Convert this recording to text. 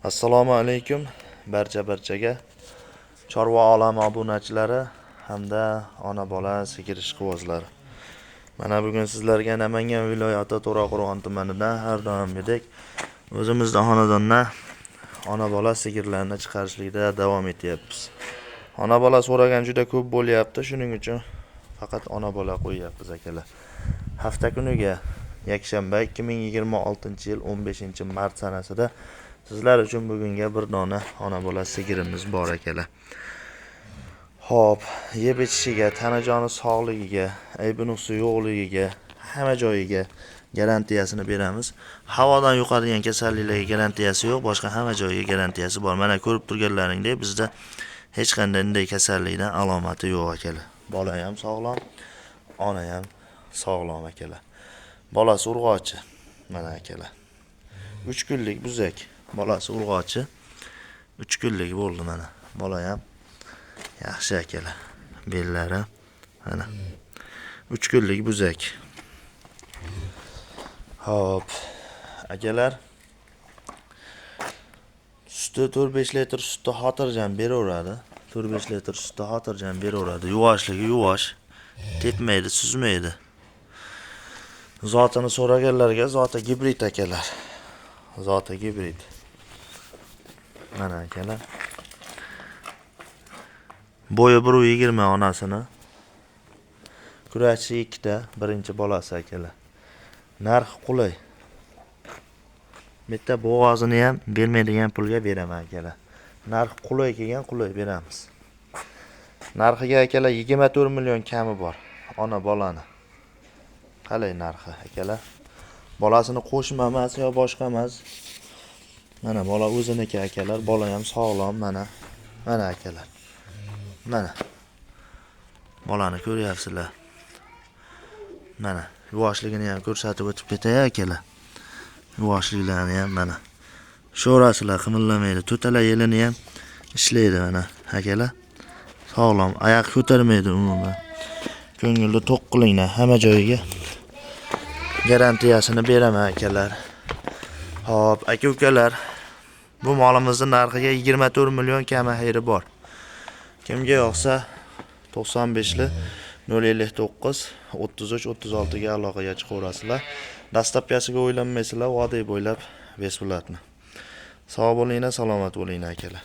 Assalomu alaykum barcha-barchaga. Chorva olami obunachilari hamda ona bola sigir ishqibozlari. Mana bugun sizlarga Namangan viloyati To'raqo'rg'on tumanidan har doimgidek o'zimizni xonadondan ona bola sigirlarni chiqarishlikda davom etyapmiz. Ona bola so'ragan juda ko'p bo'lyapti, shuning uchun faqat ona bola qo'yyapmiz akalar. Hafta kuniga yakshanba 2026-yil 15-mart sanasida sizlar uchun bugunga bir dona ona bola sigirimiz bor akalar. Xo'p, yeb ichishiga, tanajoni sog'ligiga, aybi nuqsi yo'qligiga, hamma joyiga garantiyasini beramiz. Havodan yuqadigan kasalliklarga garantiyasi yo'q, boshqa hamma joyiga garantiyasi bor. Mana ko'rib turganlaringdek bizda hech qanday unday kasallikdan alomati yo'q akalar. Bola ham sog'lom, ona ham sog'lom akalar. Bolasi urg'ochi mana akalar. 3 kunlik buzak, bolasi urg'ochi. 3 kunlik bo'ldi mana. Bola ham yaxshi akalar. Bellari mana. 3 kunlik buzak. Xo'p, akalar. Suti 4-5 litr sutni xotirjam beraveradi. 4-5 litr sutni xotirjam beraveradi. Yuvoshligi yuvosh. Tepmaydi, suzmaydi. Zotini so'raganlarga zoti gibrid akalar. Zoti gibrid. Mana akalar. Bo'yi 1.20 onasini. Kurachi ikkita, birinchi bolasi akalar. Narx qulay. Bitta bo'g'ozini ham bermaydigan pulga beraman akalar. Narx qulay kelgan, qulay beramiz. Narxiga akalar 24 million kami bor ona bolani. Qalay narxi akalar? Bolasini qo'shma emas yo boshqa emas. Mana bola o'ziniki akalar, bola ham sog'lom mana. Mana akalar. Mana. Bolani ko'ryapsizlar. Mana yuvoshligini ham ko'rsatib o'tib ketay akalar. Yuvoshliklarini ham mana. Sho'rasizlar qimillamaydi. To'tala yelini ham ishlaydi mana akalar. Sog'lom, oyoq ko'tarmaydi umuman. Ko'ngilni to'q qilinglar hamma joyiga. Garantiyasini beraman akalar. Xo'p, aka ukalar, bu molimizni narxiga 24 million kami xayri bor. Kimga yoqsa 95li 059 33 36 ga aloqaga chiqaverasizlar. Dastavkasiga o'ylanmaysizlar, vodiy bo'ylab besplatno. Sog' bo'linglar, salomat bo'linglar akalar.